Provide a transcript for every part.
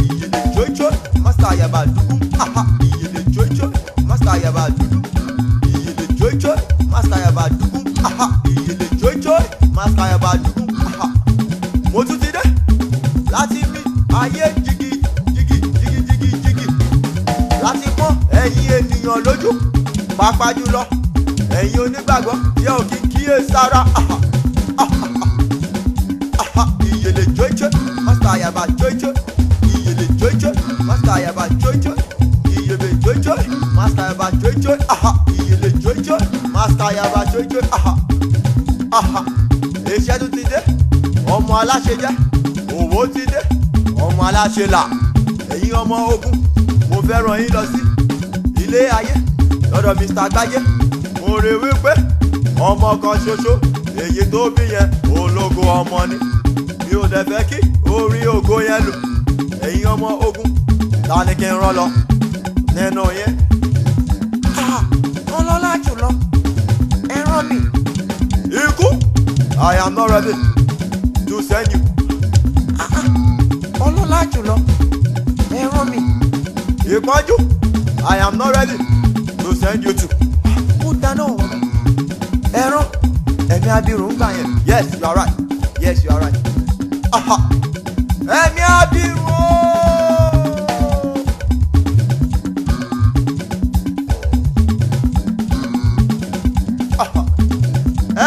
Iyele jojo, master yaba dugu. Iyele jojo, master yaba dugu. Iyele jojo, master yaba dugu. Iyele jojo, master yaba dugu. Mo tún ti dé láti mi ayé jigi jigi jigi jigi jigi láti pọ́n ẹ̀yin ènìyàn lójú, pàápàá jùlọ ẹ̀yin onígbàgbọ́ yẹ ò kí kíyè sára. Iyele jojo, master yaba jojo. Iyele jojo, master yaba jojo. Iyele jojo, master yaba jojo. Iyele jojo, master yaba jojo. Iṣẹ́ tún ti dé, ọmọ aláṣẹ jẹ́, òwò ti dé, ọmọ aláṣẹ là. Ẹ̀yin ọmọ ogun, mo fẹ́ ràn yín lọ sí ilé ayé lọ́dọ̀ Mr. Gbájé. Mo rí wípé ọmọ kan ṣoṣo èyí tó bí yẹn ológo ọmọ ni. Mi ò dẹ̀ fẹ́ kí orí ògo yẹn lò. Ẹ̀yin ọmọ ogun, ta ni kí n rán lọ nínú yẹn? Ọlọ́lá jùlọ, ẹ rán mi. Ikú, I am not ready to send you. Ọlọ́lá jùlọ, ẹ rán mi. Ìpọ́njú, I am not ready to send you to. Ó dáná ọ̀rọ̀, ẹ rán ẹ̀mí abirùn gbà yẹn. Yes, you are right. Yes, you are right. Ẹ̀mí abirùn ooo.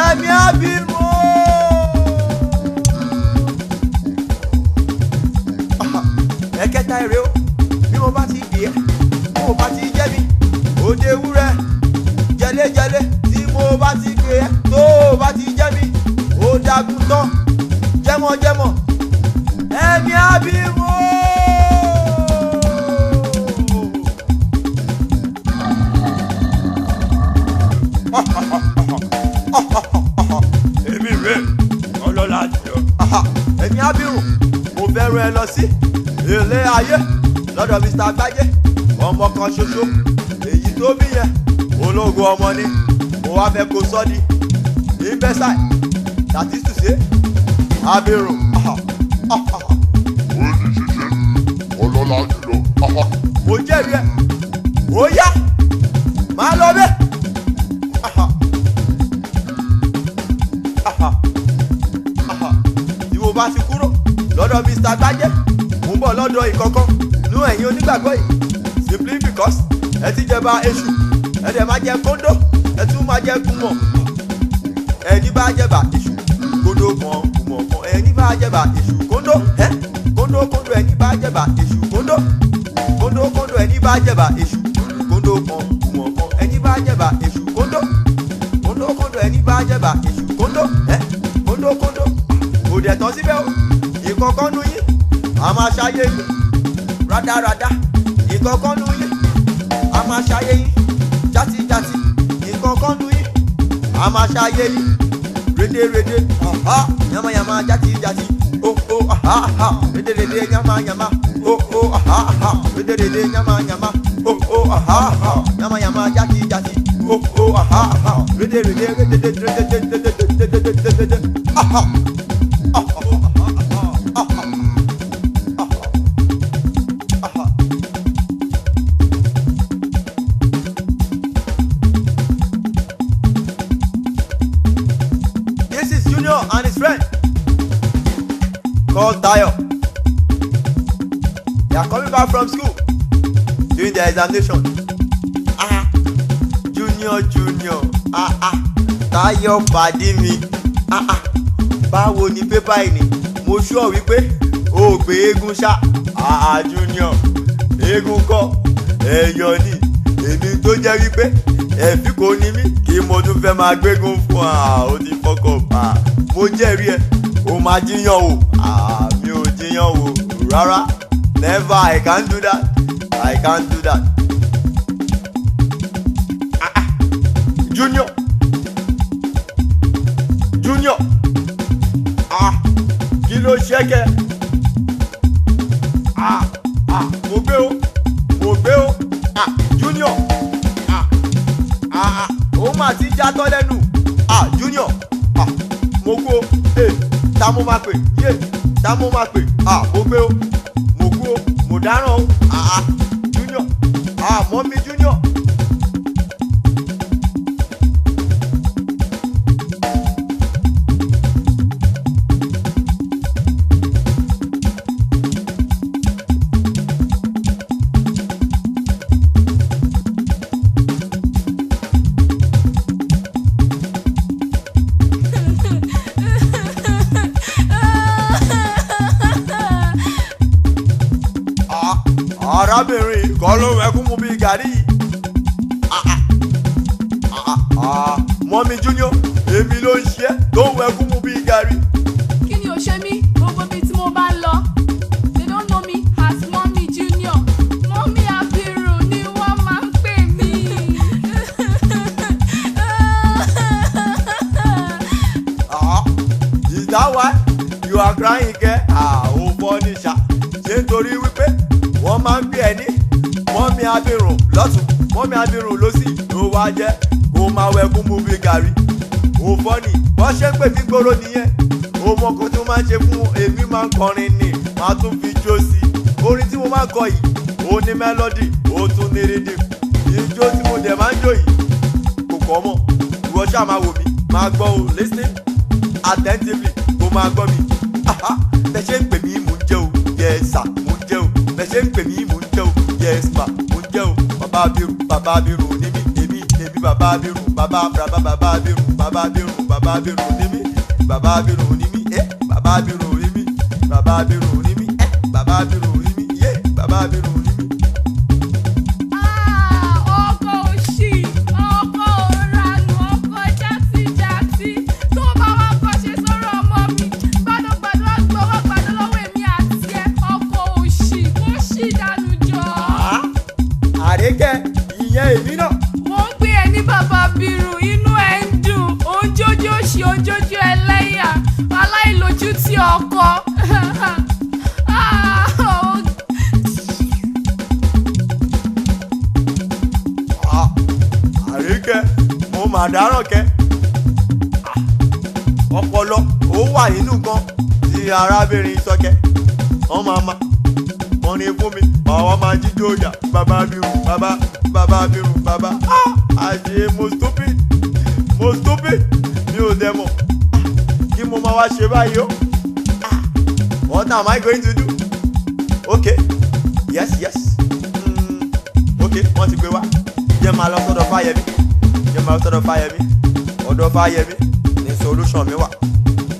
Ẹ̀mí abirùn ooo. Ẹ̀kẹta èrè o, bí mo bá ti gbé ẹ́, bí mo bá ti jẹ́ mi, òde ewúrẹ́ jẹlẹ́jẹlẹ́ tí mo bá ti gbé ẹ́, tó o bá ti jẹ́ mi, ó dagun tán jẹ́mọ̀jẹ́mọ̀. Ẹ̀mí abirùn ooo. Èmi rè ọlọ́lá jùlọ. Ẹ̀mí abirùn, mo fẹ́ rán ẹ lọ sí ilé ayé lọ́dọ̀ Mr. Gbájé, ọmọ kan ṣoṣo èyí tó bí yẹn ológo ọmọ ni. Mo wá fẹ́ kó sọ́ di imbecile, that is to say abirùn. Ó ní ṣíṣe ọlọ́lá jùlọ. Mo jẹ́rìí ẹ, ó yá máa lọ bẹ́ẹ̀. Tí mo bá ti kúrò lọ́dọ̀ Mr. Gbájé, mo ń bọ̀ lọ́dọ̀ ìkọ̀kọ̀ nú ẹ̀yin onígbàgbọ́ yìí, simply because ẹ ti jẹba èṣù, ẹ dẹ̀ máa jẹ kóńdó, ẹ tún máa jẹ kùmọ̀. Ẹni bá jẹba èṣù kóńdó kan kùmọ̀ kan, ẹni bá jẹba èṣù kóńdó ẹ kóńdó kóńdó, ẹni bá jẹba èṣù kóńdó kóńdó kóńdó, ẹni bá jẹba èṣù kóńdó kan kùmọ̀ kan, ẹni bá jẹba èṣù kóńdó kóńdó kóńdó, ẹni bá jẹba èṣù kóńdó ẹ kóńdó kóńdó. Kò dẹ̀ tán síbẹ̀ o, ìkọ̀kọ̀ nu yín a máa ṣayé yín rádaràda. Ìkọ̀kọ̀ nu yín a máa ṣayé yín játijàti. Ìkọ̀kọ̀ nu yín a máa ṣayé yín rédèrèdè, yamayama játijàti, o o rédèrèdè yamayama, o o rédèrèdè yamayama, o o yamayama játijàti, o o rédèrèdè rédèrèdè rédèrèdè. This is Junior and his friend called Tayo. They are coming back from school during their examination. Junior, Junior, Tayo pàdé mi. Báwo ni pépà yìí ni? Mo sure wípé o ò gbé eégún ṣá. Junior, eégún kọ́, ẹ̀yọ̀ ni. Èmi tó jẹ́ wípé ẹ̀fí kò ní mí kí mo tún fẹ́ máa gbégún fún à ó ti fọkàn bá a. Mo jẹ́rìí ẹ, o máa jiyàn o. Mi ò jiyàn o rárá. Never, I can't do that. I can't do that. Junior, Junior, kí ló ṣe kẹ́? Mo gbé o, mo gbé o. Junior, òun mà ti já tọ́ lẹ́nu. Junior, mo kú o. Ta mo máa pè? Yé, ta mo máa pè? Ah, mo gbé o, mo kú o, mo dáràn o. Ah, Junior, ah, mọ́mí Junior. Arábìnrin kọ́ ló ń ẹkún mu bíi gàrí yìí. Mọ́mí Junior, èmi ló ń ṣe é tó ń ẹkún mu bíi gàrí. Kí ni ò ṣe mí? Gbogbo ibi tí mo bá ń lọ, they don't know me as Mọ́mí Junior. Mọ́mí Abiru ni wọ́n máa ń pè mí. Is that why you are crying kẹ́? Ò fọ́ ní ṣá. Ṣé nítorí wípé wọ́n máa ń gbé ẹ ní mọ́mí abirùn lọ́tún, mọ́mí abirùn lọ́sì ló wá jẹ́ kó máa wẹkún mú bí gàrí? Ò fọ́ ni wọ́n ṣe ń pè mí gbòòrò nìyẹn. Ó mọ kan tí mo máa ń ṣe fún èmi, máa ń kọrin ni, máa tún fi jó sí i. Orin tí mo máa ń kọ yìí, ó ní melody, ó tún ní rhythm. Ijó tí mo dẹ̀ máa ń jó yìí kò kọ́ mọ̀. Ìwọ ṣáà máa wò mí, máa gbọ́ o, listen attentively, kó máa gbọ́ mi. Bẹ́ẹ̀ ṣe ń pè mí, mò ń jẹ́ o. Yes sir, mò ń jẹ́ o. Bẹ́ẹ̀ ṣe ń pè mí, mò ń jẹ́ o. Yes ma, mò ń jẹ́ o. Bàbá abiru, bàbá abiru ní mí. Èmi èmi bàbá abiru, bàbá bàbá bàbá abiru, bàbá abiru, bàbá abiru ní mí. Bàbá abiru ní mí. Ẹ bàbá abiru ní mí. Bàbá abiru ní mí. Ẹ bàbá abiru ní mí. Yé, bàbá abiru ní mí. Ọkọ òṣì, ọkọ òranù, ọkọ játijàti. Tó bá wá kọ́ṣe sọ́rọ̀ ọmọ mi, gbádùngbàdùn á gbowó gbàdún lọ́wọ́ èmi àti ẹ. Ọkọ òṣì, kó ṣì dànù jọ. Àrékẹ́, ìyẹn èmi náà. Wọ́n ń pè ẹ́ ní bàbá Abiru, inú ẹ̀ ń dùn, òǹjójú òṣì, òǹjójú ẹlẹ́yà, aláìlójútì ọkọ. Àríkẹ́, mo mà dáràn kẹ́. Ọpọlọ ó wà nínú kan tí arábìnrin sọkẹ́. Wọ́n máa ma kọrin fún mi, àwọn máa jíjó ọjà. Bàbá abiru, bàbá bàbá abiru, bàbá. Àṣé mo stupid, mo stupid, mi ò dẹ̀ mọ̀. Kí mo máa wá ṣe báyìí o? What am I going to do? Okay, yes, yes. Okay, wọ́n ti gbé wá. Jẹ́ máa lọ sọ́dọ̀ Fáyẹmí. Jẹ́ máa lọ sọ́dọ̀ Fáyẹmí. Ọ̀dọ̀ Fáyẹmí ni solution mi wà.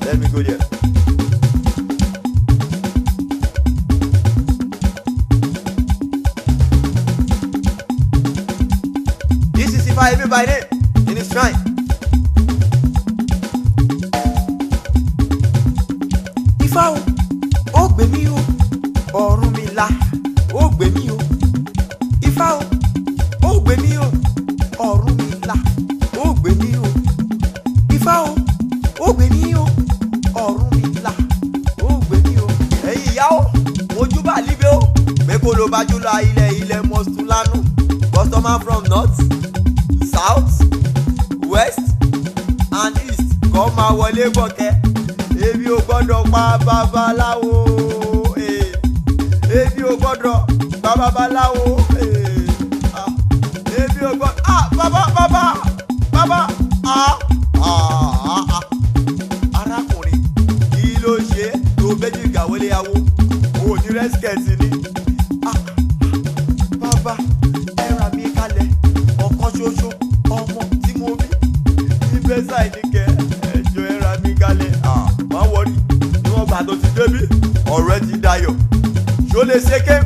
Let me go there. This is Ifáyẹmí by name in his shrine. Ifá o, ó gbé mi o, Ọ̀rúnmìlà, ó gbé mi o. Ifá o, ó gbé mi o, Ọ̀rúnmìlà, ó gbé mi o. Ifá o, ó gbé mi o, Ọ̀rúnmìlà, ó gbé mi o. Ẹ̀yin ìyá o, mojúbà líbe o, pé kó ló bá jùlọ ilẹ̀ ilẹ̀ mọ̀sùn lánú. Customer from north, south, west and east kọ́ máa wọlé bọ̀kẹ́. Èmi ò gbọ́dọ̀ pa babaláwo. Èmi ò gbọ́dọ̀ pa babaláwo. Èmi ò gbọ́dọ̀, ah, bàbá bàbá bàbá, ah ah ah. Arákùnrin, kí ló ṣe tó bẹ́jú ìgbàwọlé awo? O ní rẹ́síkẹ̀tì ni. Bàbá, ẹ rà mí kalẹ̀, ọ̀kan ṣoṣo ọmọ tí mo bí ibẹ̀ ṣàìníkẹ́, ẹjọ́ ẹ rà mí kalẹ̀. Má wọrí, níwọ̀n gbà tó ti débí, ọ̀rọ̀ ẹ ti dayọ̀. Ṣó lè ṣe ké?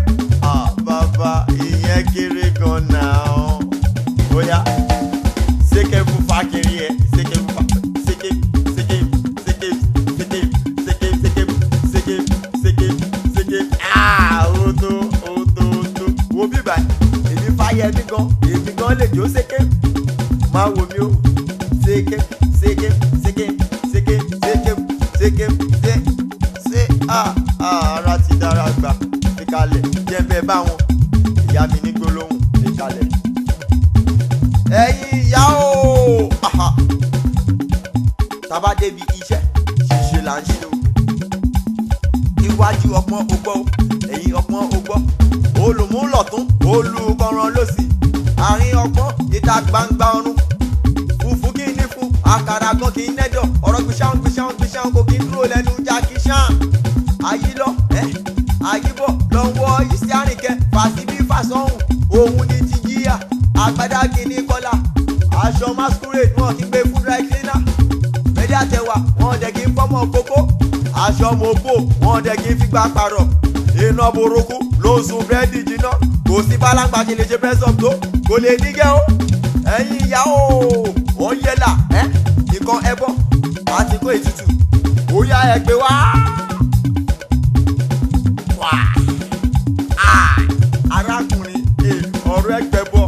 Bàbá, ìyẹn kéré gan náà. Bóyá ṣéke fún fákiri ẹ, ṣéke fún fa, ṣéke ṣéke ṣéke ṣéke ṣéke ṣéke ṣéke ṣéke ṣéke. Ó tó, ó tó, ó tó. Wo bíbá, èmi Fáyẹmí gan, èmi gan lè jó ṣéke. Máa wò mí o. Ṣéke ṣéke ṣéke ṣéke ṣéke ṣéke ṣé ṣé. Ara ti dára gbà, fi kalẹ̀ jẹ́ bẹ́ẹ̀ bá wọn. Ìyá mi ní gbólóhùn, fi kalẹ̀. Ẹ̀yin ìyá o, tá bá débi iṣẹ́, ṣíṣe là ń ṣe o. Iwájú ọpọ́n ogbọ́, ẹ̀yìn ọpọ́n ogbọ́, olùmúlọ̀tún olùkọ́ran lọ́sì, àárín ọpọ́n ìta gbangba ọ̀run. Fùfú kí ní fún àkàrà kan kì í nẹ́dọ̀, ọ̀rọ̀ gbìṣàn gbìṣàn gbìṣàn kò kí ń dúró lẹ́nu jákèṣàn. Àyílọ ẹ́ àyíbọ̀ lọ́wọ́ iṣẹ́ àrìnkẹ́ fàṣibí fàṣọ̀hún òun ni ti jíyà àgbàdá kìíní kọ́lá aṣọ masquerade wọn kì í gbé fún dry cleaner mẹ́dí àtẹwà wọn dẹ̀ kí ń fọ́mọ kókó aṣọ mọ́pò wọn dẹ̀ kí ń figbá parọ̀ iná burúkú ló ń sun búrẹ́dì jiná kò sí bálàgbà ṣe lè ṣe press up tó kò lè dígẹ́ o ẹ̀yin ìyá o ò ń yẹlà ẹ́ nìkan ẹbọ àti kó ètùtù ó yá ẹ gbé wá. Arákùnrin ọ̀rọ̀ ẹgbẹ́ bọ̀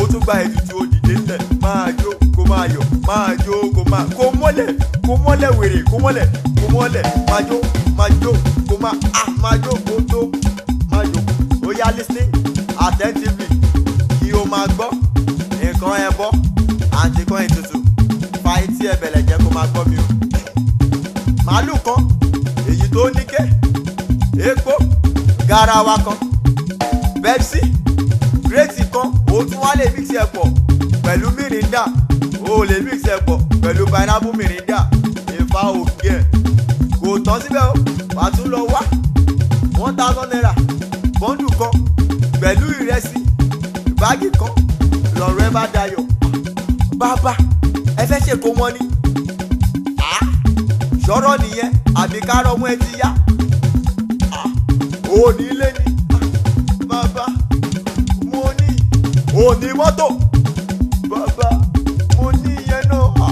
ó tún gba ètùtù òdìdé ńlẹ̀ máa jó kó máa yọ̀ máa jó kó máa kó mọ́lẹ̀ kó mọ́lẹ̀ wèrè kó mọ́lẹ̀ kó mọ́lẹ̀ máa jó máa jó kó máa á máa jó kó tó máa jó. Ó yá listening attentively kí o máa gbọ́ nǹkan ẹbọ àti nǹkan ètùtù fa etí ẹ bẹ̀lẹ̀ jẹ́ kó máa gbọ́ mi o. Màálù kan èyí tó níké epo garawa kan Pepsi kírètì kan ó tún wá lè mix ẹ̀ pọ̀ pẹ̀lú mirinda ó lè mix ẹ̀ pọ̀ pẹ̀lú pineapple mirinda ìfà òkè ẹ̀ kò tán síbẹ̀ o wà á tún lọ wá ₦1,000 bọ́ńdù kan pẹ̀lú ìrẹsì báàgì kan lọ́rọ̀ ẹ bá dayọ̀. Bàbá ẹ fẹ́ ṣèkó wọn ni ṣọ́rọ̀ nìyẹn àbí kárọ̀ ọmọ ẹ ti yá òní lé ní bàbá mo ní òní mọ́tò bàbá mo ní ìyẹn náà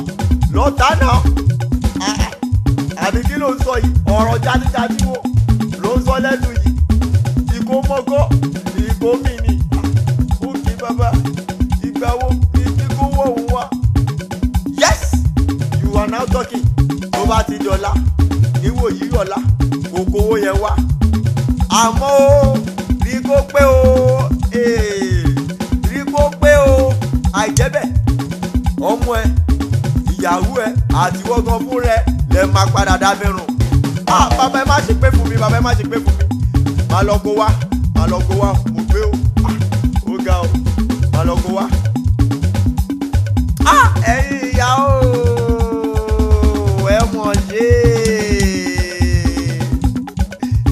lọ́tà náà àbí kí ló ń sọ yìí ọ̀rọ̀ játíjátí wo ló ń sọ lẹ́nu yìí ìkó mọ́gọ́ ìkó mi ni ó kí bàbá ìgbà wo ni kíkó wọ̀ òun wá. Yes, you are now talking. Tó bá ti dọ̀la níwòyí ọ̀la kò kówó yẹn wá àmọ́ ó rí kó pé o rí kó pé o àìjẹ́bẹ̀ ọmọ ẹ ìyàwó ẹ àti wọ́gán fún rẹ lẹ máa padà dábẹ́rùn. Bàbá ẹ má ṣe pé fún mi bàbá ẹ má ṣe pé fún mi má lọ kó wá má lọ kó wá mo gbé o ó ga o má lọ kó wá. Ẹ̀yin ìyá o ẹ mọ̀ ṣe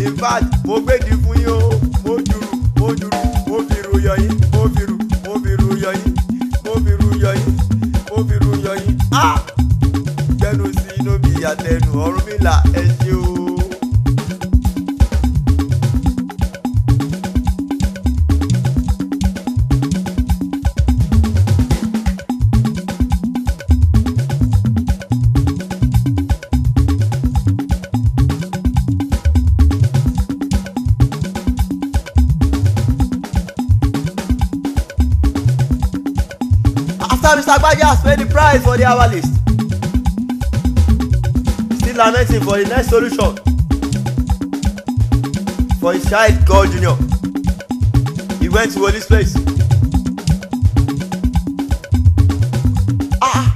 in fact mo gbèdì fún yín o mo jùrù mo jùrù mo fìrù yọ yín mo fìrù mo fìrù yọ yín mo fìrù yọ yín mo fìrù yọ yín ah gbẹnu sí inú bí àtẹnu Ọ̀rúnmìlà ẹ ṣé o. After Mr. Agbaje has paid the price for the herbalist, still lamenting for the next solution for his child God Junior, he went to Woli's place. Ah!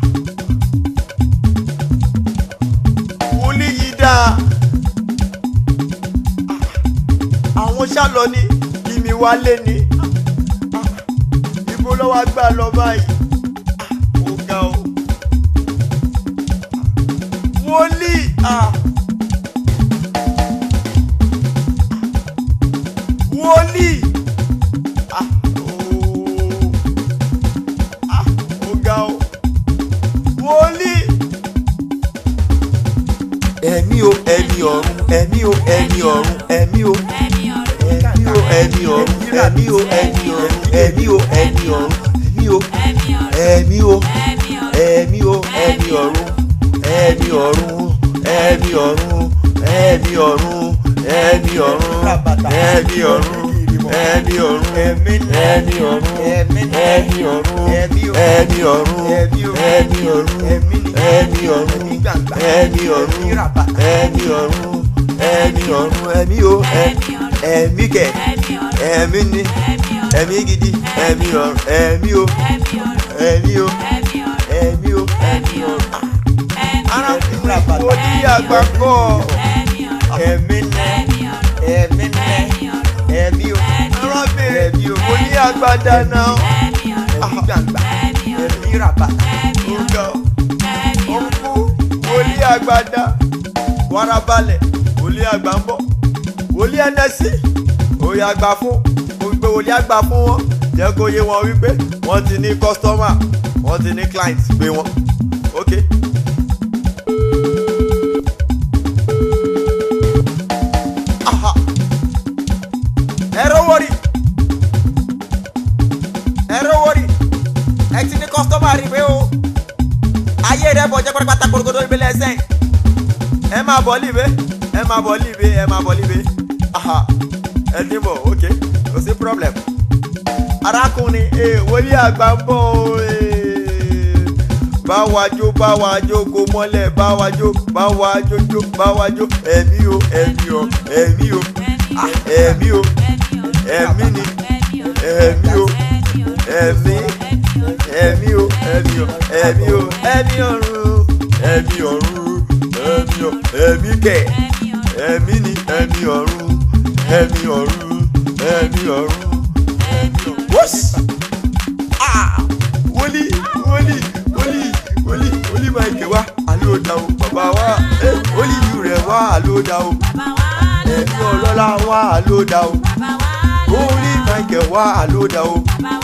Wòlíì yìí dáa. Àwọn ṣàlọ ni kí mi wálé ni. Ibo ló wá gbà lọ báyìí? Wòlíì ah wòlíì ah ooo ah ọ̀gá o wòlíì. Ẹ̀mí o ẹ̀mí ọ̀run ẹ̀mí o ẹ̀mí ọ̀run ẹ̀mí o ẹ̀mí o ẹ̀mí ọ̀run ẹ̀mí o ẹ̀mí ọ̀run ẹ̀mí o ẹ̀mí ọ̀run ẹ̀mí o ẹ̀mí o ẹ̀mí o ẹ̀mí ọ̀run ẹ̀mí ọ̀run ẹ̀mí ọ̀run ẹ̀mí ọ̀run ẹ̀mí ọ̀run ẹ̀mí ọ̀run ẹ̀mí ọ̀run ẹ̀mí ọ̀run ẹ̀mí ọ̀run ẹ̀mí ọ̀run ẹ̀mí ọ̀run ẹ̀mí ọ̀run ẹ̀mí ọ̀run ẹ̀mí ọ̀run ẹ̀mí ọ̀run ẹ̀mí o ẹ̀mí kẹ̀ ẹ̀mí ni ẹ̀mí gidi ẹ̀mí ọ̀run ẹ̀mí o ẹ̀mí o ẹ̀mí o ẹ̀mí ọ̀run. Arákùnrin wo ní àgbà kọ́ ẹ̀mí ni. àgbà dáná. Ẹ̀mí gbàngbà, ẹ̀mí ràbà. Ọ̀gá ọ̀nkú wòlíì àgbà dá. Wàràbalẹ̀ wòlíì àgbà ń bọ̀. Wòlíì ẹnẹsí òye àgbà fún gbogbo wòlíì àgbà fún wọn. Jẹ́ kó yé wọn wípé wọ́n ti ní kọ́sítọ́mà, wọ́n ti ní client pé wọn. Ok. Aha. Ẹ rówó rí, ẹ rówó rí, ẹ ti ní kọ́sítọ́mà rí pé o ayé rẹ bọ̀ jẹ́ pátápátá korogodo ìbílẹ̀ ẹsẹ̀. Ẹ máa bọ̀ líbe, ẹ máa bọ̀ líbe, ẹ máa bọ̀ líbe. Aha. Ẹ dín bọ̀, ok, kò sí problem. Arákùnrin, ee, wòlíì àgbà ń bọ̀ o, ee. Bá wa jó, bá wa jó, kó mọ́lẹ̀, bá wa jó, bá wa jó jó, bá wa jó. Ẹ̀mí o, ẹ̀mí o, ẹ̀mí o, ah, ẹ̀mí o, ẹ̀mí ni, ẹ̀mí o, ẹ̀mí, ẹ̀mí o, ẹ̀mí o, ẹ̀mí o, ẹ̀mí ọ̀run, ẹ̀mí ọ̀run, ẹ̀mí o, ẹ̀mí kẹ̀, ẹ̀mí ni, ẹ̀mí ọ̀run, ẹ̀mí ọ̀run, ẹ̀mí ọ̀run, ẹ̀mí ọ̀run. Wọ́sì! Ah! Wòlíì, wòlíì, wòlíì, wòlíì, wòlíì Michael wá, àlóòdà o, bàbá wa, eh, wòlíì yù rẹ̀ wá, àlóòdà o, ẹ̀mí ọlọ́lá wá, àlóòdà o, wòlíì Michael wá, àlóòdà o,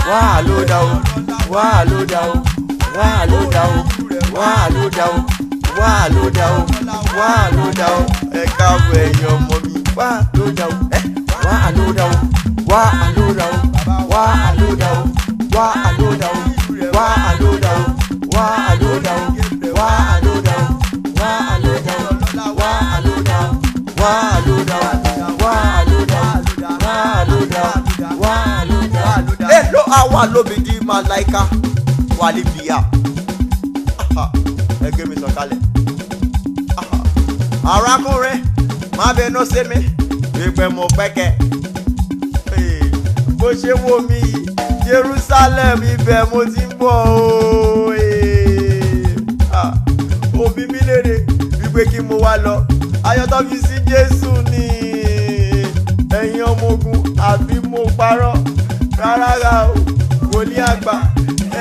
wá, àlóòdà o, wá, àlóòdà o, wá, àlóòdà o, wá, àlóòdà o, wá, àlóòdà o, wá, àlóòdà o, ẹ káàbọ̀ ẹ̀yin ọmọ mi, wá, àlóòdà o, ẹ, wá, àlóòdà o, wá, àlóòdà o, wá, àlóòdà o, wá, àlóòdà o, wá, àlóòdà o, wá, àlóòdà o, wá, àlóòdà o, wá, àlóòdà o, wá, àlóòdà o, wá, àlóòdà o, wá, àlóòdà o, wá, àlóòdà o, wá, àlóòdà o. Èló àwa lóbìdí màláìka wàlíbíà. Ẹ gbé mi sọ̀kalẹ̀. Aha. Arákùnrin, má bínú sí mi, wípé mo pẹ́kẹ́. Ee, bó ṣe wo mi yìí, Jerusalem ibẹ̀ mo ti ń bọ̀ o. Ee, ah, òbí mi léèrè wípé kí mo wá lọ. Ayọ̀ tó fi sí Jésù ni ẹ̀yin ọmọ ogun àbí mo parọ́ rárá ra o. Wòlíì àgbà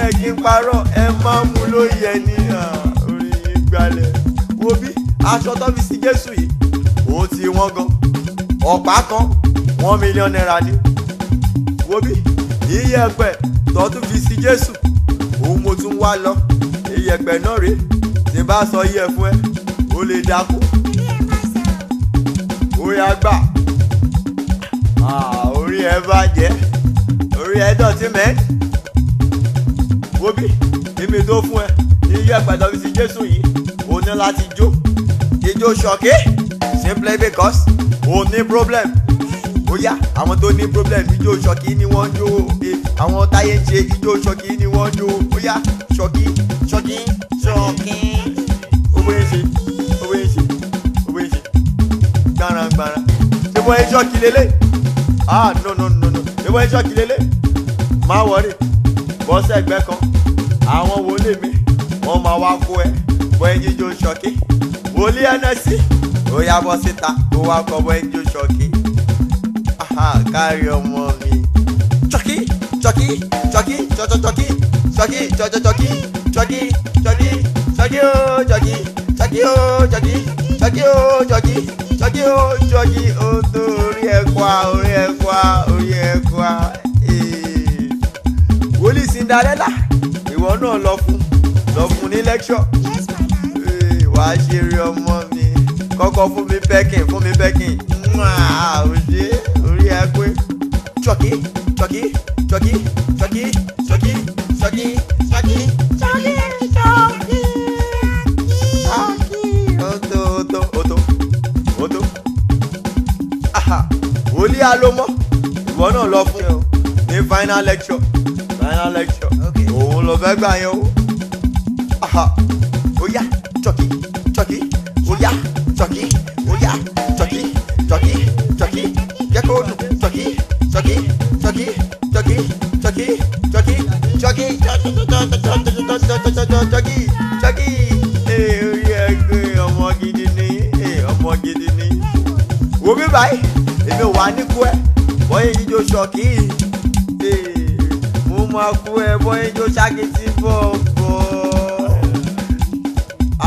ẹ kí n parọ́, ẹ má mú lóye ẹni. Ah, orí yín gbalẹ̀. Wo bí aṣọ tó fi sí Jésù yìí, ó ti wọ́n gan. Ọ̀pá kan ₦1 million ni. Wo bí iyẹ̀pẹ̀ tó tún fi sí Jésù, òun mo tún wá lọ. Iyẹ̀pẹ̀ náà rèé, tí bá sọ iyẹ̀ fún ẹ, ó lè dákú. Ó yá gbà. Ah, orí ẹ bàjẹ́, orí ẹ dọ̀tí mẹ́. Wo bí èmi tó fún ẹ ní iyẹ̀pẹ̀ tó fi sí Jésù yìí, o ní láti jó. Ijó ṣọ̀kí simply because o ní problem. Ó yá, àwọn tó ní problem ijó ṣọ̀kí ni wọ́n ń jó. Eh, àwọn táyé ń ṣe ijó ṣọ̀kí ni wọ́n ń jó. Ó yá, ṣọ̀kí, ṣọ̀kí, ṣọ̀kí. Ó bóyá ṣe, ó bóyá ṣe, ó bóyá ṣe. Gbàràngbàrà. Ṣé bóyá ṣọ̀kí lélẹ̀? Ah, no, no, no, no. Ṣé bóyá ṣọ̀kí lélẹ̀? Má wọrí, bọ́ sẹ́gbẹ́ kan. Àwọn wòlíì mi, wọ́n máa wá kó ẹ. Bóyá jíjó ṣọ̀kí. Wòlíì ẹnẹsí, ó yá bọ́ síta, kó wá kọ́ bóyá jíjó ṣọ̀kí. Aha, kárí ọmọ mi. Ṣọ̀kí, ṣọ̀kí, ṣọ̀kí, ṣọ̀ṣọ̀ ṣọ̀kí, ṣọ̀kí, ṣọ̀ṣọ̀ ṣọ̀kí, ṣọ̀kí, ṣọ̀kí, ṣọ̀kí ó ṣọ̀kí, ṣọ̀kí ó ṣọ̀kí, ṣọ̀kí ó ṣọ̀kí, ṣọ̀kí ó ṣọ̀kí ó tó orí ẹ̀ kwa, orí ẹ̀ kwa, orí ẹ̀ kwa. Ee. Wòlíì Cinderella, ìwọ náà lọ fún ní lecture. Ee, wàá ṣeré ọmọ mi. Kọ́kọ́ fún mi pẹ́kìn, fún mi pẹ́kìn. Mwah, ò ṣe orí ẹ pé. Ṣọ̀kí, ṣọ̀kí, ṣọ̀kí, ṣọ̀kí, ṣọ̀kí, ṣọ̀kí, ṣọ̀kí, ṣọ̀kí, ṣọ̀kí, ṣọ̀kí. Ó tó, ó tó, ó tó, ó tó. Aha, wòlíì Alómọ́, ìwọ náà lọ fún ní final lecture, final lecture. Òun ló fẹ́ gbà yẹn o. Aha, ó yá, ṣọ̀kí, ṣọ̀kí, ó yá, ṣọ̀kí, ó yá, ṣọ̀kí, ṣọ̀kí, ṣọ̀kí, jẹ́ kó dùn, ṣọ̀kí, ṣọ̀kí, ṣọ̀kí, ṣọ̀kí, ṣọ̀kí, ṣọ̀kí, ṣọ̀kí, ṣọ̀kí, ṣọ̀kí. Ee, orí ẹ gbé ọmọ gidi ni, ee, ọmọ gidi ni. Wo bí báyìí, èmi ò wá ní kú ẹ, bọ́yé jíjó ṣọ̀kí. Ee. máa kú ẹ bọ́ ẹjọ́ ṣákìtì bọ̀bọ̀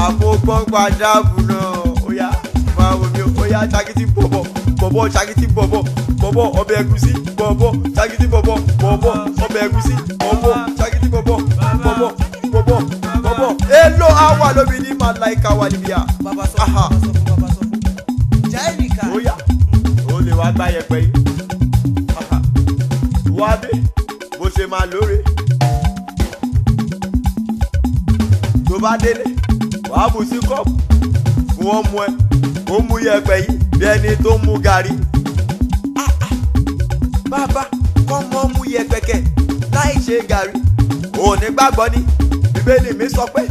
àpò gbọ́ngbà dáàbò náà ó yá máa wò mí ó yá ṣákìtì bọ̀bọ̀ bọ̀bọ̀ ṣákìtì bọ̀bọ̀ bọ̀bọ̀ ọbẹ̀ ẹ̀gúsí bọ̀bọ̀ ṣákìtì bọ̀bọ̀ bọ̀bọ̀ ọbẹ̀ ẹ̀gúsí bọ̀bọ̀ ṣákìtì bọ̀bọ̀ bọ̀bọ̀ bọ̀bọ̀ bọ̀bọ̀ èlò àwa lóbi ní màláìka wà níbí à. Bàbá sọ fún, bàbá sọ fún, bàbá sọ fún. Jẹ́ nìkan. Ó yá ó lè wá gbá yẹpẹ yìí. Aha. Wá dé bó ṣe máa lóore tó bá délé wàá bù sí kọ́ọ̀pù fún ọmọ ẹ kó mú yẹpẹ yìí bí ẹni tó ń mú gàrí. Ah, ah. Bàbá kọ́ mọ́ mú yẹpẹ kẹ̀ láì ṣe gàrí ò ní gbàgbọ́ ni. Bíbélì mi sọ pé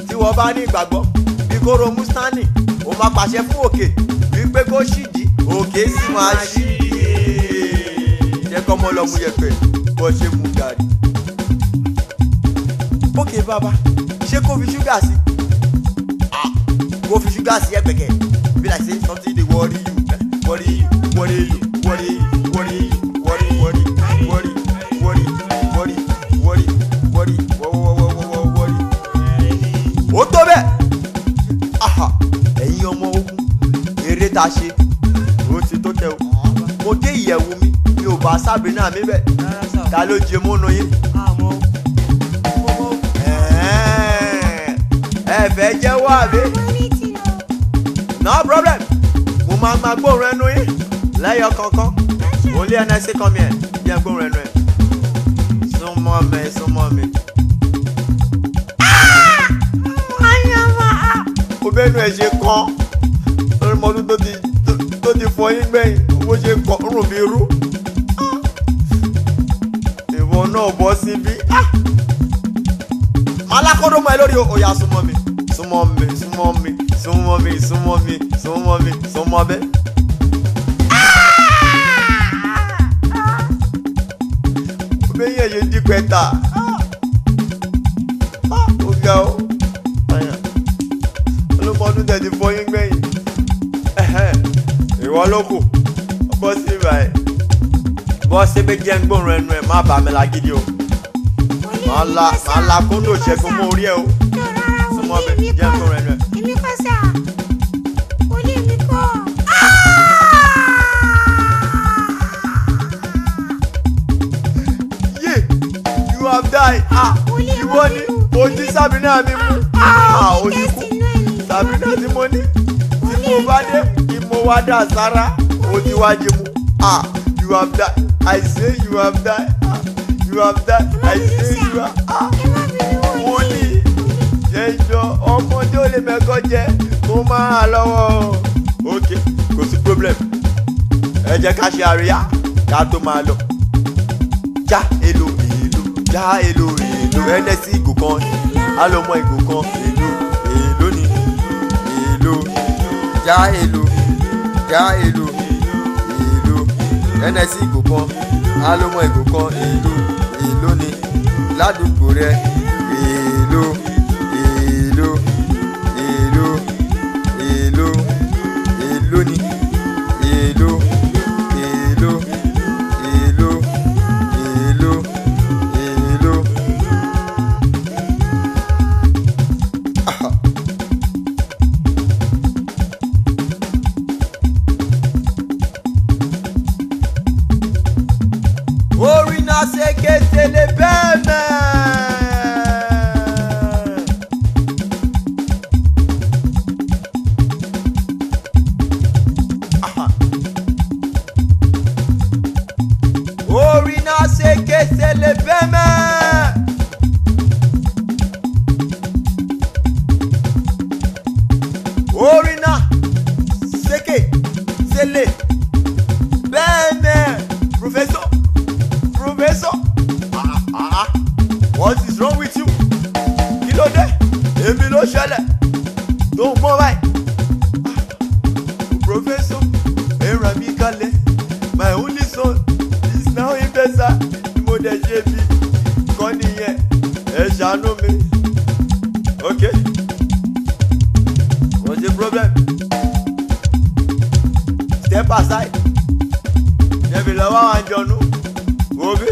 tí wọ́n bá ní ìgbàgbọ́ bí kóró mustani ó máa pàṣẹ fún òkè wípé kó ṣíjì òkè sì máa ṣí. Jẹ́ kọ́ mọ́ lọ mú yẹpẹ bó ṣe mú gàrí. Ókè bàbá, ṣé kó fi ṣúgà sí? Ah, kó fi ṣúgà sí ẹ̀pẹ̀kẹ̀. Be like say something dey worry you, eh? Worry you, worry you, worry you, worry you, worry, worry, worry, worry, worry, worry, worry, worry, worry. Ó tó bẹ́ẹ̀. Aha, ẹ̀yin ọmọ ogun, eré tá a ṣe, ó ti tó tẹ o. Mo dé ìyẹ̀wù mi, mi ò bá Sabrina mi bẹ̀. Rárá sà o. Ta ló jẹ mọ́nu yín? Àmọ́ mo mọ̀. Ẹ̀ẹ́n, ẹ fẹ́ jẹ́wọ́ àbí? No problem. Mo máa ma gbóòórùn ẹnu yín lẹ́yọ kankan. Mo lé ẹnu ẹsẹ̀ kan mi ẹ̀ jẹ́ gbóòórùn ẹnu ẹ̀. Súnmọ́ mi, súnmọ́ mi. Mo bẹ́nu ẹ̀ ṣe kan. Lórí mọ́tò tó ti fọ yín gbẹ̀yìn, bó ṣe kàn rùn bí irú. Ìwọ náà bọ́ síbí. Alákọ̀ọ́dọ́ mọ́ ẹ lórí o. Ó yá súnmọ́ mi, súnmọ́ mi, súnmọ́ mi, súnmọ́ mi, súnmọ́ mi, súnmọ́ mi, súnmọ́ bẹ́ẹ̀. Bẹ́yìn ẹ̀yẹ dí pẹ́ta. Ó ga o. Olúmọdún tẹ̀ ti fọyín gbẹ̀yìn. Ìwọ ló kù. Bọ́ sí ibà ẹ̀. Bọ́ síbi jẹ́ ń gbóòórùn ẹnu ẹ̀ má bà mí lágídí o. Màá la kóńdò ṣẹ́gun mọ́ orí ẹ o. Súnmọ́ mi, jẹ́ ń gbóòórùn ẹnu ẹ̀. Èmi kọ́ sà, wòlíì mi kọ́. Yé, you have died. Ah, Wòlíì, ẹ ìwọ má ni bínú. ojú Sabrina mi mú. Ah, Wòlíì, ojú kú. tẹ́sí inú ẹ̀ ni. Sabrina tí mo ní tí mo bá dé kí mo wá dà sára ó ti wá jí mu. Ah, you have died. I say you have died. Ah, you have died. Ẹ má I bínú say sà. you have. Ah, Ẹ má bínú wòlíì. wòlíì jẹjọ ọmọdé ò lè mẹ́kọ́ jẹ kó máa lọ́wọ́ o. Ok, kò sí problem. Ẹ jẹ́ ká ṣe àríyá ká tó máa lọ. Já èlò èlò, já èlò èlò, ẹnẹsí ìgò kan, alọmọ ìgò kan, èlò èlò ni èlò, já èlò, já èlò èlò, ẹnẹsí ìgò kan, alọmọ ìgò kan, èlò èlò ni ládùúgbò rẹ, èlò èlò èlò èlò èlò ni èlò èlò èlò èlò èlò. Orin náà ṣe kété lè bẹ́ẹ̀ mẹ́. Orin náà ṣe kété lè bẹ́ẹ̀ mẹ́. Orin náà ṣe kété lè bẹ́ẹ̀ mẹ́. Professor, professor, ah ah, what is wrong with you? Kí ló dé? Èmi ló ṣẹlẹ̀ tó ń gbọ́n báyìí. Professor, ẹ ràn mí kalẹ̀. My only son is now in Besa. Bí mo dẹ̀ ṣe bí kọ́ nìyẹn, ẹ ṣàánú mi. Okay, what's the problem? Step aside. Ṣebí lọ́wọ́ àwọn àjọ̀nú. Wo bí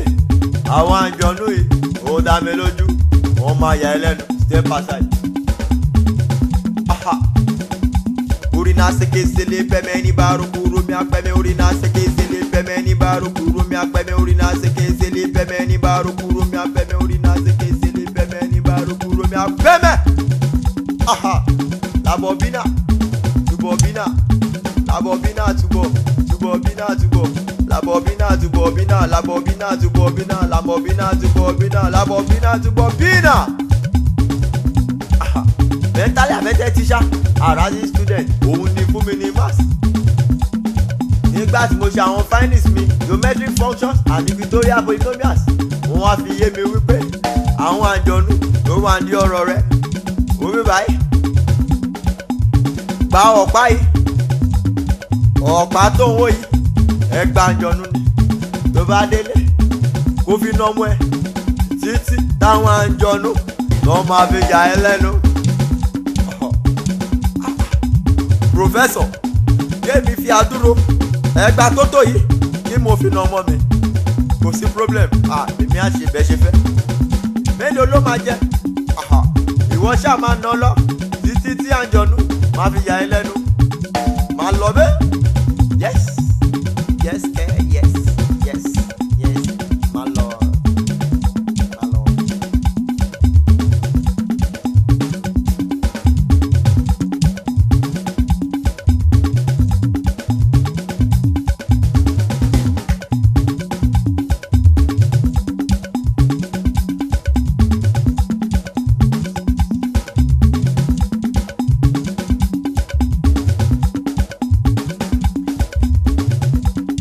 àwọn àjọ̀nú yìí Ó dá mi lójú, wọ́n máa yà ẹ́ lẹ́nu. Step aside. Aha. Urina seke sele pẹmẹ ní baruku romi apẹmẹ. Urina seke sele pẹmẹ ní baruku romi apẹmẹ. Urina seke sele pẹmẹ ní baruku romi apẹmẹ. Urina seke sele pẹmẹ ní baruku romi apẹmẹ. Aha. Labọbina tubọbina labọbina tubọ tubọbina tubọ labọbina tubọbina labọbina tubọbina labọbina tubọbina labọbina tubọbina. Aha. Mentally affected teacher harassing student, òun ni fún mi ní maths. Nígbà tí mo ṣe àwọn findings mi, geometric functions and equatorial polynomials, wọ́n wá fi yé mi wípé àwọn àjọ̀nú ló wà ní ọ̀rọ̀ rẹ̀. Omi báyìí gba ọ̀pá yìí, ọ̀pá tó ń wò yìí, ẹgbà àjọ̀nú ni. Tó bá délé kó fi nà ọmọ ẹ títí táwọn àjọ̀nú tó máa fi yà ẹ́ lẹ́nu. Professor, kémi fi àdúró ẹgbà tó tó yìí kí mo fi nà ọmọ mi, kò sí problem. Ah, èmi á ṣe bẹ́ẹ̀ ṣe fẹ́. Mélòó ló máa jẹ? Aha, ìwọ ṣáà máa nà lọ títí tí àǹjọ̀nú máa fi yà ẹ́ lẹ́nu. Máa lọ bẹ́ẹ̀. Yes, yes, yes, yes, yes, máa lọ, máa lọ.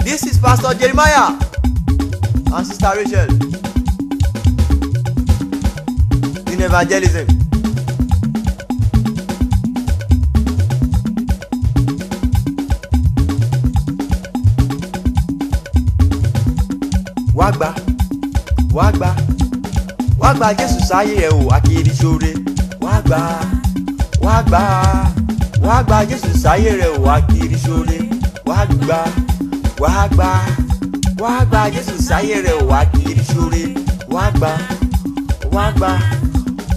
This is Pastor Jeremiah and Sister Rachel in evangelism. Wá gbà, wá gbà, wá gbà Jésù sáyé ẹ̀ o, akiri ṣoore. Wá gbà, wá gbà, wá gbà Jésù sáyé rẹ̀ o, akiri ṣoore. Wá gbà, wá gbà, wá gbà Jésù sáyé rẹ̀ o, akiri ṣoore. Wá gbà, wá gbà,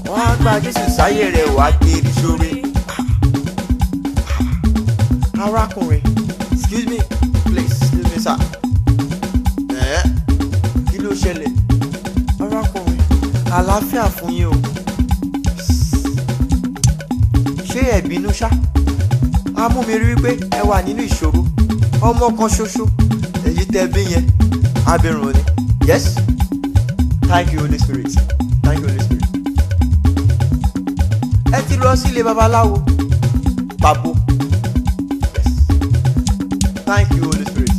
wá gbà Jésù sáyé rẹ̀ o, akiri ṣoore. Arákùnrin, excuse me, please, excuse me sir. Kí ló ṣẹlẹ̀? Arákùnrin, àlàáfíà fún yín o. Ṣé ẹ bínú ṣá? A mú mi rí wípé ẹ wà nínú ìṣòro. Ọmọ kan ṣoṣo, èyí tẹ bí yẹn, abirùn ni. Yes, thank you Holy Spirit, thank you Holy Spirit. Ẹ ti lọ sílé babaláwo, pàbó. Yes, thank you Holy Spirit.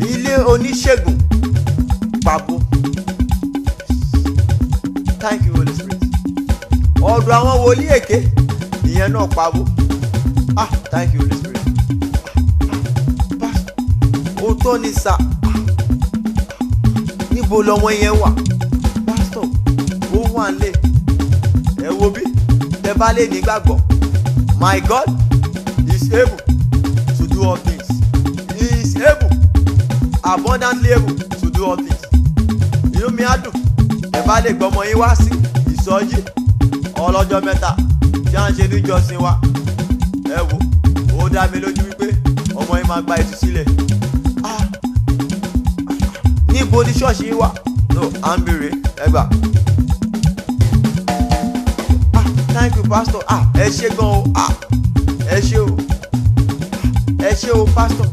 Ilé oníṣègùn, pàbó. Thank you Holy Spirit. Ọ̀dọ̀ àwọn wòlíì èké, ìyẹn náà pàbó. Ah, thank you Holy Spirit. Òótọ́ ni sà. Níbo lọmọ yẹn wà? Pásítọ̀, ó wà nílé. Ẹ wo bí tẹ bá lè nígbàgbọ́. My God is able to do all things. He is able, abundantly able to do all things. Inú mi á dùn tẹ bá lè gbọ́mọ yín wá sí ìsọjí ọlọ́jọ́ mẹ́ta tí à ń ṣe níjọsìn wa. Ẹ wo, ó dá mi lójú wípé ọmọ yín máa gba ìtúsílẹ̀. Ah, níbo ni ṣọ́ọ̀ṣì yín wà? No, à ń béèrè, ẹ gbà. Ah, thank you pastor. Ah, ẹ ṣé gan o. Ah, ẹ ṣé o, ẹ ṣé o pastor.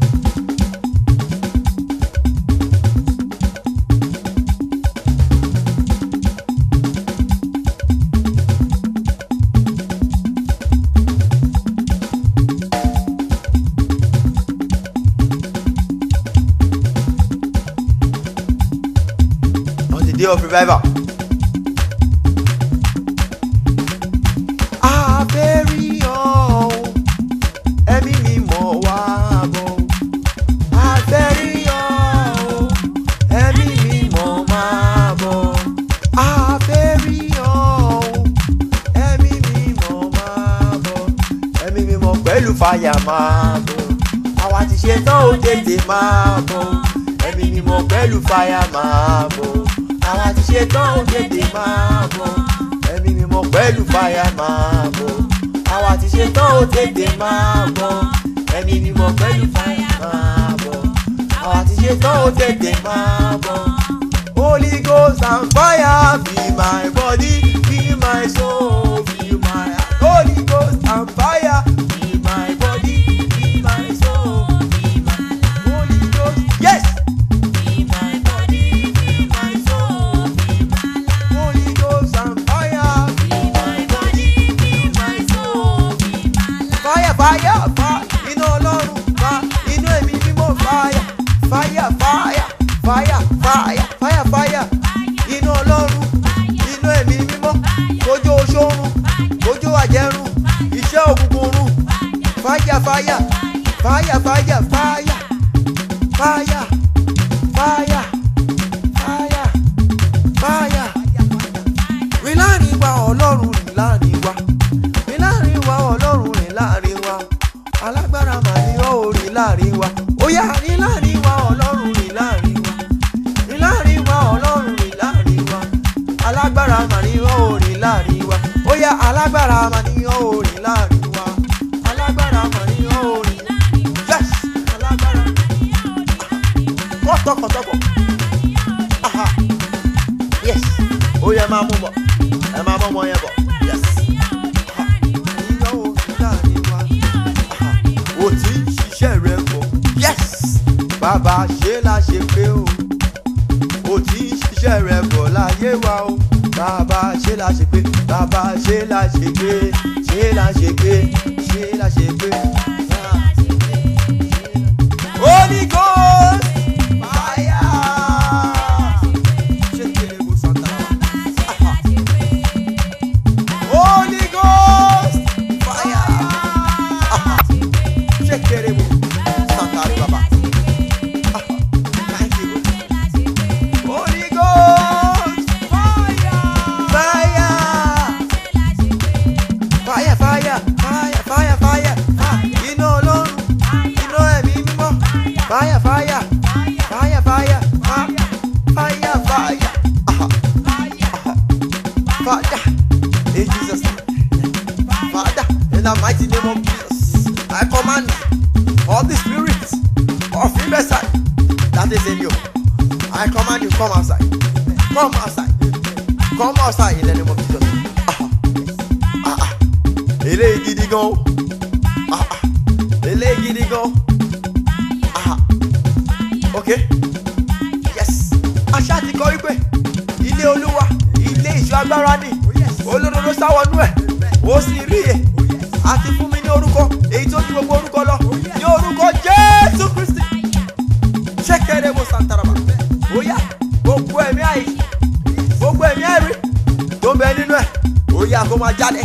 On the day of revival. Abẹ́rí ọ̀ ẹ̀mí mímọ́ wá bọ̀. Abẹ́rí ọ̀ ẹ̀mí mímọ́ máa bọ̀. Abẹ́rí ọ̀ ẹ̀mí mímọ́ máa bọ̀. Ẹ̀mí mímọ́ pẹ̀lú fàyà máa bọ̀. Àwa ti ṣe tán ó tètè máa bọ̀. Ẹ̀mí mímọ́ pẹ̀lú fàyà máa bọ̀. Àwa ti ṣe tán ó tètè máa bọ̀. Ẹ̀mí mímọ́ pẹ̀lú fàyà máa bọ̀. Àwa ti ṣe tán ó tètè máa bọ̀. Ẹ̀mí mímọ́ pẹ̀lú fàyà máa bọ̀. Àwa ti ṣe tán ó tètè máa bọ̀. Holy Ghost and fire fill my body, fill my soul, fill my heart. Holy Ghost and fire fill my body, fill my soul, fill my life. Holy Ghost, yes. Fill my body, fill my soul, fill my life. Holy Ghost and fire fill my body, fill my soul, fill my life. Fire, fire, fire, iná Ọlọ́run, fire, iná ẹ̀mí mímọ́, fire, fire, fire, fire, fire, fire, fire, iná Ọlọ́run, iná ẹ̀mí mímọ́, kójó oṣoorun, kójó àjẹrun, iṣẹ́ òkùnkùn run, fire, fire, fire, fire, fire, fire, fire, fire, fire. Rìn láàrin wa Ọlọ́run, rìn láàrin wa, rìn láàrin wa Ọlọ́run, rìn láàrin wa, alágbára mà ní ọ́, rìn láàrin wa, ó yá rìn láàrin wa Ọlọ́run, rìn láàrin wa, rìn láàrin wa Ọlọ́run, rìn láàrin wa, alágbára mà ní ọ́, rìn láàrin wa, ó yá alágbára mà ní ọ́, rìn láàrin wa, alágbára mà ní ọ́, rìn, yes, alágbára, kọ́tọ̀kọ̀tọ̀kọ̀, aha, yes, ó yẹ máa mú bọ̀, ẹ máa mú ọmọ yẹn bọ̀, yes, aha, ìyá ò rìn láàrin wa, aha, ò tí ń ṣiṣẹ́ rẹ bọ̀, yes, bàbá ṣe la ṣe pé o, ò tí ń ṣiṣẹ́ rẹ bọ̀ láyé wa o, bàbá ṣe la ṣe pé, bàbá ṣe la ṣe pé, ṣe la ṣe pé, ṣe la ṣe pé. Holy Ghost fire. Ṣé kele mo santa? Aha. Holy Ghost fire. Aha. Ṣé kele mo santa rí bàbá? Aha. Thank you. Holy Ghost fire. Fire. Fire, fire, fire, fire, fire. Ah, iná Ọlọ́run, iná ẹ̀mí mímọ́. Fire, fire, fire, fire, ah, fire, fire. Aha, aha. Father, in Jesus' name. Father, in the mighty name of Jesus, I command all the spirits of imbecile that is in you. I command you, come outside. Come outside. Come outside in the name of Jesus. Aha. Ah, ah. Eléyìí gidi gan o. Ah, ah. Eléyìí gidi gan. Ah, ok, yes. Àṣà ti kọ wípé ilé Olúwa ilé ìṣọ́ agbára ni, olódodo sáwọnú ẹ̀, ó sì rí e. Àti fún mi ní orúkọ èyí tó ju gbogbo orúkọ lọ, ní orúkọ Jésù Kristi. Ṣékèrè mo sàǹtàràbà, ó yá gbogbo ẹ̀mí àì, gbogbo ẹ̀mí àìrí tó ń bẹ nínú ẹ̀, ó yá kó máa jáde,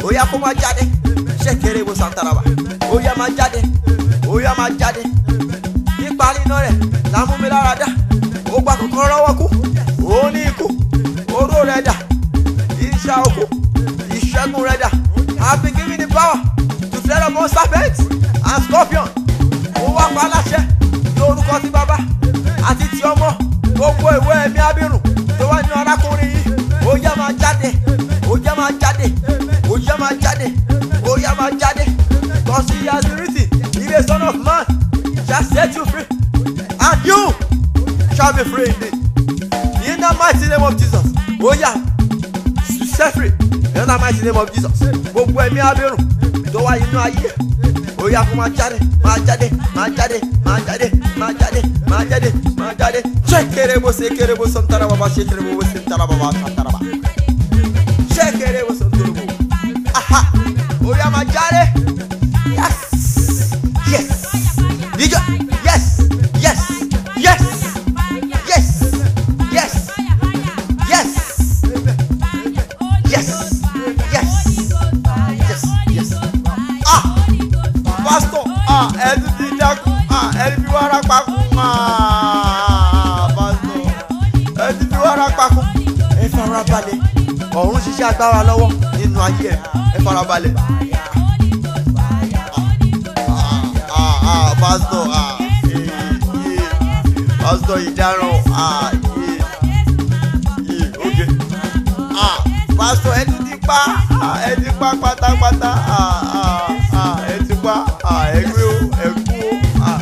ó yá kó máa jáde. Ṣékèrè mo sàǹtàràbà, ó yá máa jáde, ó yá máa jáde. Nípa níná rẹ̀ la mú mi lára dá, ó gba kọ̀kọ́rọ́ lọ́wọ́ kú, ó ní ikú, oró rẹ̀ dà, iṣẹ́ òkú, ìṣẹ́gun rẹ̀ dà. I have been given the power to tread upon serpents and scorpions. Ó wá pa aláṣẹ ní orúkọ ti bàbá àti ti ọmọ, gbogbo ìwé ẹ̀mí abirùn tó wà nínú arákùnrin yìí, ó yá máa jáde, ó yá máa jáde, ó yá máa jáde, ó yá máa jáde. Because he has written, if the Son of Man shall set you free, and you shall be free indeed. In the mighty name of Jesus, ó yá, set free. In the mighty name of Jesus, gbogbo ẹ̀mí abirùn tó wà nínú ayé, ó yá kó máa jáde, máa jáde, máa jáde, máa jáde, máa jáde, máa jáde, máa jáde. Ṣé kéré bó ṣe kéré bó sọ̀ntara bàbá, ṣe kéré bó ṣe ń tara bàbá sọ̀ntara bàbá. Ṣé kéré bó sọ̀ntara bò. Aha! Ó yá máa jáde. Yes! Yes! Díjọ́! Yes! Yes! Yes! Yes! Yes! Yes! Yes! Yes! Yes! Yes! Ah! Pastor! Ah! Ẹni tí dákú! Ah! Ẹni fi wàrà pakú! Ah! Pastor! Ẹni fi wàrà pakú! Ẹ farabalẹ̀. Ọ̀run ṣiṣẹ́ agbára lọ́wọ́ nínú ayé ẹ̀. Ẹ farabalẹ̀. Ah! Ah! Pastor! Ah! Eh, eh. Pastor ìdáràn! Ah! Eh. Pásítọ̀, ẹ tún ti pa, ẹ ti pa pátápátá, ẹ ti pa, ẹ gbé o, ẹ kú o,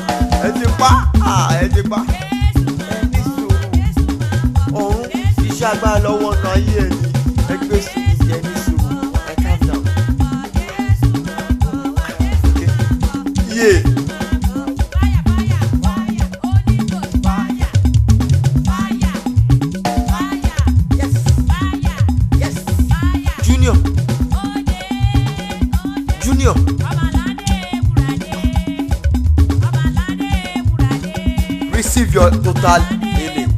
ẹ ti pa, ẹ ti pa. Ẹ ní sùúrù, ọ̀run iṣẹ́ agbára lọ́wọ́ ọ̀nà ayé ẹ̀ ni. Ẹ gbé sùúrù, ẹ ní sùúrù, ẹ calm down. Yeah. Junior, Junior, receive your total healing.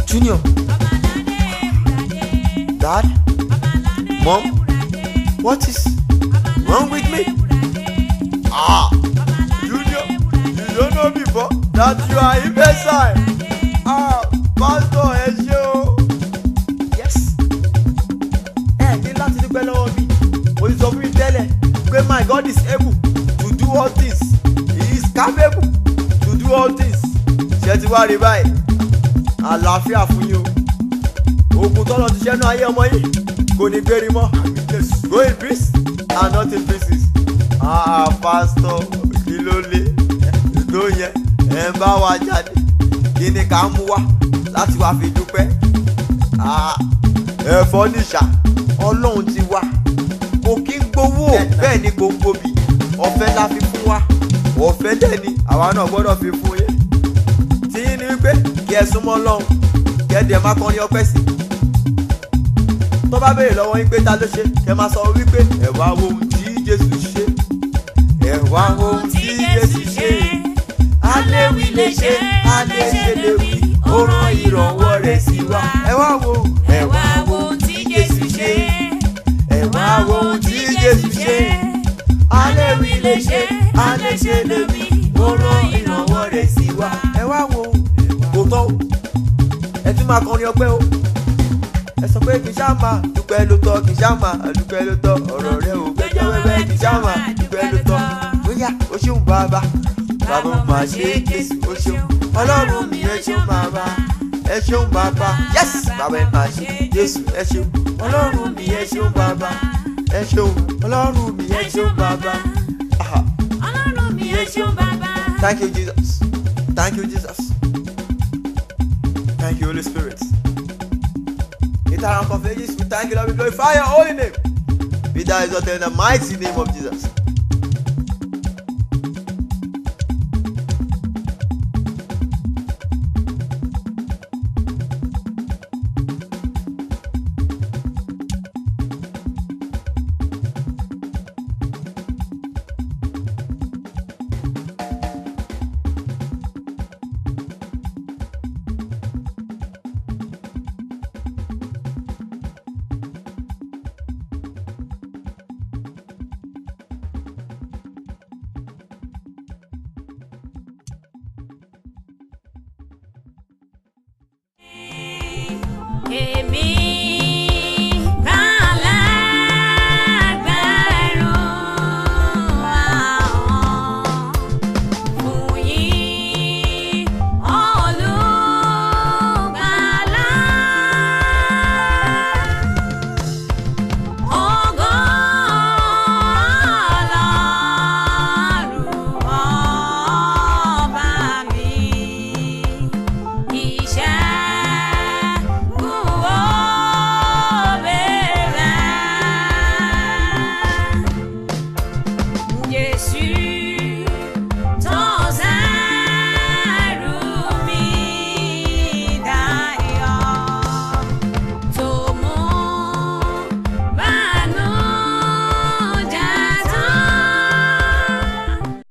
Junior, Dad, Mom, what is wrong with me? Ah, Junior, you don't know before that you are imbecile. Ah, Pastor, ẹ ṣé o. Yes. Ẹ ní láti dúpẹ́ lọ́wọ́ mi. Mo ti sọ fún mi tẹ́lẹ̀ pé my God is able to do all things. He is capable to do all things. Ṣé ti wá rí báyìí? Àlàáfíà fún yín o. Ogun tọ́lọ̀ ti ṣẹ́nu ayé ọmọ yìí kò ní gbérí mọ́. Go in peace and not in pieces. Ah, Pastor, kí ló lé? Tó yẹ ẹ ń bá wa jáde. Kí ni ká mú wá láti wá fi dúpẹ́? Ah, ẹ̀fọ́ níṣà, Ọlọ́run ti wá. Kò kí ń gbowó, bẹ́ẹ̀ ni kò ń gbòbì. Ọ̀fẹ́ la fi fún wa. Ọ̀fẹ́ dẹ̀ ni àwa náà gbọ́dọ̀ fi fún yín. Tí yín ni wípé kí ẹ súnmọ́ Ọlọ́run, kí ẹ dẹ̀ máa kọrin ọpẹ́ sí. Tó bá béèrè lọ́wọ́ yín pé ta ló ṣe, kẹ máa sọ wípé ẹ wá wo ohun tí Jésù ṣe. Ẹ wá wo ohun tí Jésù ṣe. Aléwì lè ṣe, aléṣe lè wí, ó rán ìrànwọ́ rẹ̀ sí wa. Ẹ wá wo, ẹ wá wo ohun tí Jésù ṣe. Ẹ wá wo ohun tí Jésù ṣe. Aléwì lè ṣe, aléṣe lè wí, ó rán ìrànwọ́ rẹ̀ sí wa. Ẹ wá wo, kò tán o, ẹ tún máa kọrin ọpẹ́ o. Ẹ sọ pé kì í ṣáà máa dúpẹ́ ló tọ́, kì í ṣáà máa dúpẹ́ ló tọ́, ọ̀rọ̀ rẹ ò gbẹ́jọ́ wẹ́wẹ́, kì í ṣáà máa dúpẹ́ ló tọ́. Bóyá o ṣeun bàbá, bàbá ó máa ṣe Jésù, o ṣeun Ọlọ́run mi, ẹ ṣeun bàbá, ẹ ṣeun bàbá. Yes, bàbá ẹ máa ṣe Jésù, ẹ ṣeun Ọlọ́run mi, ẹ ṣeun bàbá, ẹ ṣeun Ọlọ́run mi, ẹ ṣeun bàbá. Aha. Ọlọ́run mi, ẹ ṣeun bàbá. Thank you, Jesus. Thank you, Jesus. Thank you, Holy Spirit. Eternal confidence, we thank you, Lord. We glorify your holy name. Be thou exalted in the mighty name of Jesus. Èmi